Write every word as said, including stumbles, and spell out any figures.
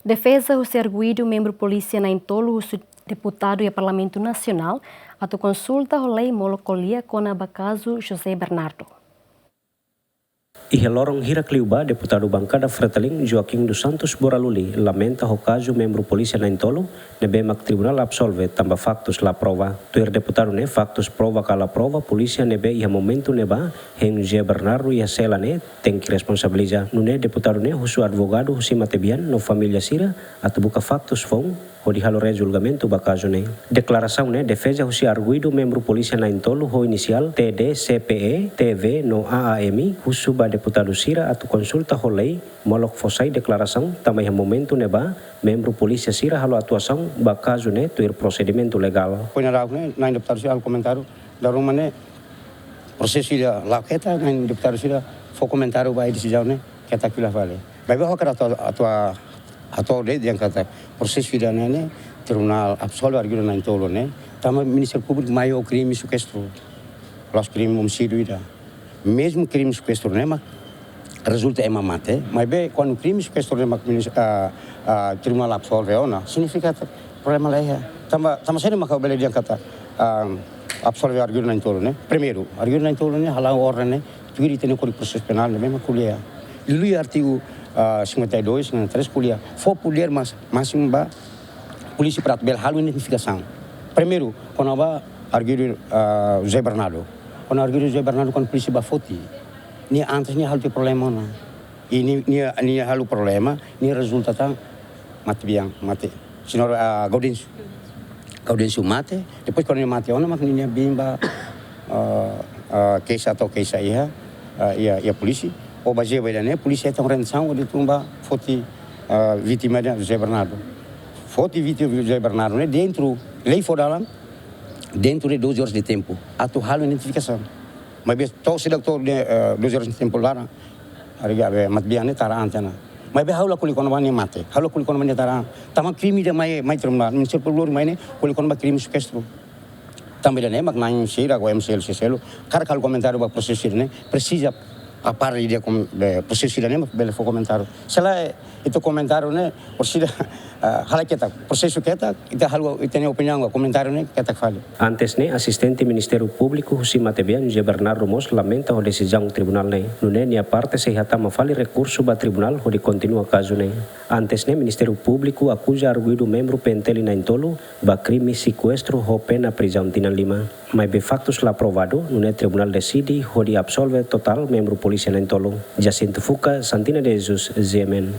Defeza husi arguidu membru polísia na'in-tolu husu deputadu iha Parlamentu Nasionál atu konsulta ho lei molok ko'alia kona-ba kazu José Bernardo. Iha loron hirak liubá, deputadu bankada Fretilin, Joaquim dos Santos Boraluli, lamenta ho kazu membru polísia na'in-tolu ne'ebé mak tribunál absolve tanba faktus la prova. Tuir deputadu ne'e, faktus prova ka la prova, polísia ne'ebé iha momentu ne'ebá hein José Bernardo iha sela ne'e tenke responsabiliza. Nune'e deputadu ne'e husu advogadu husi matebian no família sira atu buka faktus foun hodi halo re-julgamentu ba kazu ne'e. Deklarasaun ne'e defeza husi arguidu membru polísia na'in-tolu ho inisiál T D, C P E, T V no A A M husu ba deputadu sira atu konsulta ho lei molok fó sai deklarasaun tanba iha momentu ne'ebá membru polísia sira halo atuasaun ba kazu ne'e tuir prosedimentu legál. Foin daudauk ne'e, na'in deputadu sira halo komentáriu, dala ruma ne'e prosesu ida la'o ketak, na'in deputadu sira fó komentáriu ba desizaun ne'e ketak fila fali. Maibé ha'u hakarak atu, atu, atu dehan katak prosesu ida-ne'e ne'e tribunál absolve arguidu na'in-tolu ne'e tanba Ministériu Públiku mai ho krime sekuestru, la'ós krime omisídiu ida. Mezmu krime sekuestru ne'e mak rezulta ema mate, maibé kuandu krime sekuestru ne'e mak minis-, ah, ah, tribunál absolve ona, signifika katak problema la iha. Tanba, tanba saida mak ha'u bele dehan katak, ah, absolve arguidu na'in-tolu ne'e? Primeiru, arguidu na'in-tolu ne'e hala'o orden ne'e tuir ita-nia Kódigu Prosesu Penál ne'ebé mak ko'alia, liuliu artigu, ah, cinquenta e dois, cinquenta e três ko'alia fó podér más-, másimu ba polísia para atu bele halo identifikasaun. Primeiru, kona-ba arguidu, ah, José Bernardo. Kona arguidu José Bernardo, kuandu polísia bá foti, nia antes nia halo tiha problema ona. I nia, nia, nia halo problema, nia rezulta tan matebian, mate. Señór, ah, Gaudêncio. Gaudêncio mate, depois kuandu nia mate ona, mak nia biin ba, ah, ah, keixa, tau keixa iha, ah, iha, iha polísia. Ou bazeia ba ida-ne'e, polísia hetan orientasaun hodi tun ba foti, ah, vítima ida José Bernardo. Foti vítima José Bernardo ne'e dentru, lei fó dalan, dentru de doze horas de tempu atu halo identifikasaun. Maibé to'o seidauk to'o, eh, doze horas de tempu laran, haree katak matebian ne'e tara an tiha ona. Maibé ha'u la ko'alia kona-ba nia mate, ha'u la ko'alia kona-ba nia tara an. Tanba krime ida mai, mai tribunál, Ministériu Públiku mai ne'e ko'alia kona-ba krime sekuestru. Tanba ida-ne'e mak na'in sira, ou M C L, C C L, karik halo komentáriu ba prosesu ida-ne'e, presiza apár ida kom-, eh, prosesu ida-ne'e mak bele fó komentáriu. Se lae, ita komentáriu ne'e, orsida, ah, halai ketak, prosesu ketak, ita halo, ita-nia opiniaun ka komentáriu ne'e ketak fali. Antes ne'e, asistente Ministériu Públiku husi matebian José Bernardo mós lamenta ho desizaun tribunál ne'e. Nune'e nia parte sei hatama fali rekursu ba tribunál hodi kontinua kazu ne'e. Antes ne'e, Ministériu Públiku akuza arguidu membru P N T L na'in-tolu ba krime sekuestru ho pena prizaun tinan lima. Maibé faktus la provadu, nune'e tribunál deside hodi absolve totál membru polísia na'in-tolu. Jacinto Fuca, Santina de Jesus, G M N.